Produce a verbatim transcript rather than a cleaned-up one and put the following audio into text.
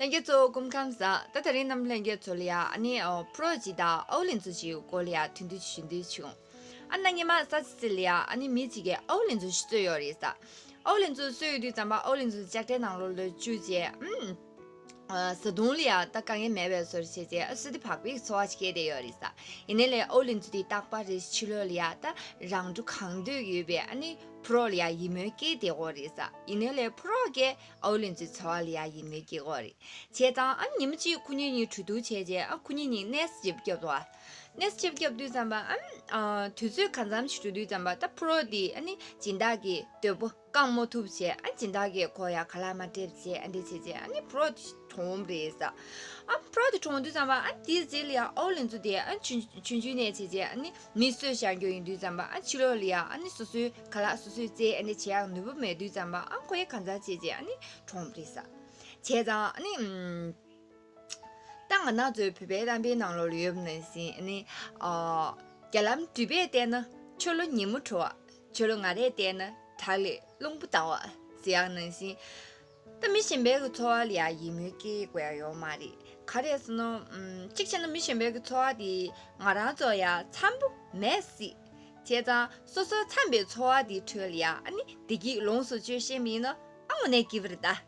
ལྷན་རྒྱས་ཚོ་སྐུ་ཁམས་བཟང་། ད་དེ་རིང་ནམ་ལྷན་རྒྱས་ཚོ་ལ་ཡ་ཨ་ནི་ཨོ་ཕོ་རོག་ཅིག་དང་ཨའུ་ལི་ཛུ་ཅིག་སྐོར་ལ་ཡ་ཐུང་ཐུང་ཞུ་འདོད་བྱུང་། ཨ་ནི་ཉི་མ་གསར་ཚེས་ལ་ཡ་ཨ་ནི་མི་གཅིག་གིས་ཨའུ་ལི་ཛུ་ཞིག་གསོས་ཡོད་རེད་ས། ཨའུ་ལི་ཛུ་གསོས་ཡོད་དུས་ཙམ་པ་ཨའུ་ལི་ཛུ་ལྕགས་ཁྲའི་ནང་ལོགས་ལ་བཅུག་བྱས་ཨམ། ཨ་བཟའ་བཏུང་ལ་ཡ་ད་དཀའ་ངལ་མེད་པའི་བཟོ་འདྲ་བྱས་བྱས་ཨ་བསོད་བདེ་བག་ཕེབས་ཀྱི་འཚོ་བ་ཞིག་སྐྱེལ་བསྡད་ཡོད་རེད་ས། ཡིན་ནའི་ལས་ཨའུ་ལི་ཛུ་དེ་རྟག་པར་རེ་ཕྱི་ལོགས་ལ་ཡ་ད་རང་གྲོགས་གང་འདོད་ཡོད་པའི་ཨ་ནི་ཕོ་རོག་ལ་ཡ་ཡིད་སྨོན་སྐྱེས་བསྡད་ཡོད་རེད་ས། ཡིན་ནའི་ལས་ཕོ་རོག་གིས་ཨའུ་ལི་ཛུའི་འཚོ་བ་ལ་ཡ་ཡིད་སྨོན་སྐྱེ་གི་ཡོད་རེད། བྱས་ཙང་ཨ་ཉིན་མོ་གཅིག་ཁོ་གཉིས་གཉིས་གྲོས་བསྡུར་བྱས་རྗེས་ཨ་ཁོ་གཉིས་གཉིས་གནས་སྐབས་བརྒྱབ་འདུག་ཨ། གནས་སྐབས་བརྒྱབ་དུས་ཙམ་པ་ཨ་ཨ་དུས་ཚོད་གང་འཚམ་ཞིག་འགྲོ་དུས་ཙམ་པ་ད་ཕོ་རོག་དེ་ཨ་ནི་སྦྱིན་བདག་གི་དོ་པོ་བསྐང་མ་ཐུབ་བྱས་ཨ་སྦྱིན་བདག་གིས་ཁོ་ཡ་ག་ལ་མ་སྤྲད་བྱས་ཨ་འདྲ་བྱས་རྗེས་ཨ་ནི་ཕོ་རོག་དེ་གྲོངས་པ་རེད་ས། ཨ་ཕོ་རོག་དེ་གྲོངས་དུས་ཙམ་པ་ཨ་དེའི་རྗེས་ལ་ཡ་ཨའུ་ལི་ཛུ་དེ་ཨ་ཆུང་ཆུང་ཆུང་ནས་བྱས་རྗེས་ཨ་ནི་མི་གསོས་བཞག་རྒྱུ་ཡིན་དུས་ཙམ་པ་ཨ་ཕྱི་ལོགས་ལ་ཡ་ཨ་ནི་སོ་སོའི་ག་ལ་སོ་སོའི་རྩལ་ཨ་ནི་བྱེད་ཡག་ནུས་པ་མེད་དུས་ཙམ་པ་ཨ་ཁོ་ཡ་གང་ཟག་བྱས་རྗེས་ཨ་ནི་གྲོངས་པ་རེད་ས། བྱས་ཙང་ཨ་ནི་ཨམ། ད་ང་རང་ཚོའི་བོད་པའི་གཏམ་དཔེའི་ནང་ལོགས་ལ་ཡོད་པ་ནང་བཞིན་ཨ་ནི་ཨ་རྒྱ་ལམ་འགྲུལ་པས་བལྟས་ན་ཆོས་ལོ་ཉིན་མོ་འགྲོ་བ། ཆོས་ལོ་ང་རས་བལྟས་ན་བྲག་ལས་རླུང་བུ་ལྡང་བ་ཟེར་ཡག་ནང་བཞིན། ད་མི་གཞན་པའི་གི་འཚོ་བ་ལ་ཡ་ཡིད་སྨོན་སྐྱེ་དགོས་ཡ་ཡོད་མ་རེད། ག་རེ་ཟེར་ན་ཨམ། གཅིག་བྱས་ན་མི་གཞན་པའི་གི་འཚོ་བ་དེ་ང་རང་ཚོ་ཡ་འཚམ་པོ་མེད་སྲིད། བྱས་ཙང་སོ་སོ་འཚམ་པའི་འཚོ་བ་དེའི་ཁྲོད་ལ་ཡ་ཨ་ནི་བདེ་སྐྱིད་ལོངས་སུ་སྤྱོད་ཤེས་པ་ཡིན་ན་ཨ་དངོས་གནས་སྐྱིད་པ་རེད་ད།